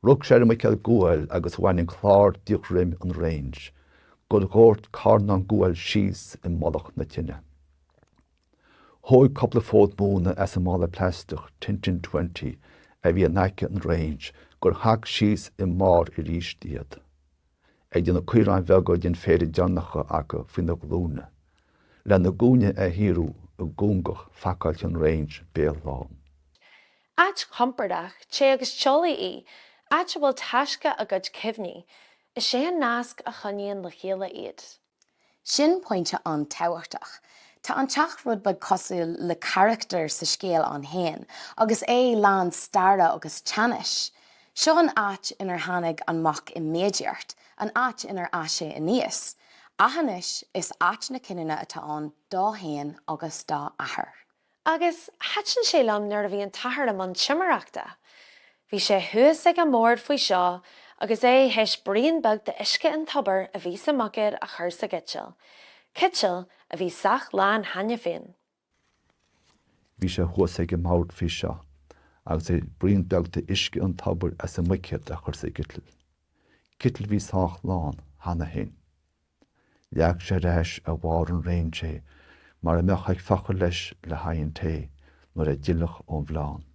Rug sé ar an mbuicéad guail agus bhain an clár de dhroim an range gur dhóirt carnán guail síos i mullach na tine. Thóg cúpla fód móna as an mála plaisteach Tintin Twenty a bhí in aice an range gur shac síos i mbarr arís iad, ag déanamh caoráin bheaga den phéire deireanacha acu faoina ghlúine, lena gcúinne a shaothrú i gcúngach phacáilte an range béal lán. Áit chompordach, te agus teolaí í, áit a bhfuil taisce a gcuid cuimhní. Is é an nasc a choinníonn le chéile iad. Sin pointe an-tábhachtach. Tá an teach rud beag cosúil le carachtar sa scéal ann féin, agus é lán staire agus teannais. Seo an áit inar tháinig an mac i méadaíocht, an áit inar fhás sé aníos. Ach anois, is áit na cinniúna atá ann dó féin agus dá athair. Agus thaitin sé liom nuair a bhí an t-athair i mbun timireachta. Bhí sé thuas ag an mbord faoi seo agus é théis braon beag d'uisce an tobair a bhí sa mbuicéad a chur sa gciteal, citeal a bhí sách lán cheana féin. Bhí sé thuas ag an mbord faoi seo agus é braon beag d'uisce an tobair as an mbuicéad a chur sa gciteal, citeal a bhí sách lán cheana féin. Leag sé ar ais ar bharr an range é mar a mbeadh ag fiuchadh leis le haghaidh an tae nuair a d'fhillfeadh ón bhfleán.